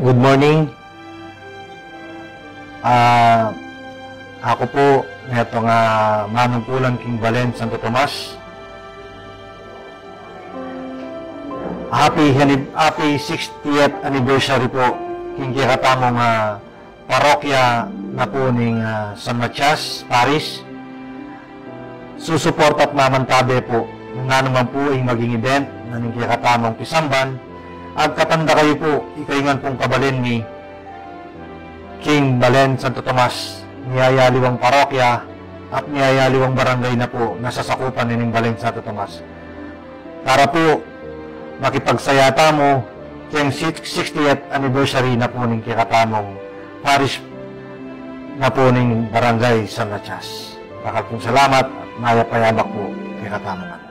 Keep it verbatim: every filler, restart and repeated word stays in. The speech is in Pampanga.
Good morning. Ah, aku pu, neto nga manungkulan king Balen Santo Tomas. Happy, happy sixtieth anniversary pu king kekatamung, ah, parokya na pu ning, ah, San Matias Parish. Susuporta at mamantabe pu nung nanu man pu ing maging event na ning kekatamung pisamban. Agkatan da kayu pu, ikayu ngan pung kabalen mi king Balen Santo Tomas, miyayaliwang parokya at miyayaliwang barangay na pu na sasakupan ning Balen Santo Tomas. Para pu, makipagsaya tamu keng six-, sixtieth anniversary na pu ning kekatamung parish na pu ning Barangay San Matias. Dakal pung salamat at mayap a yabak pu kekatamung.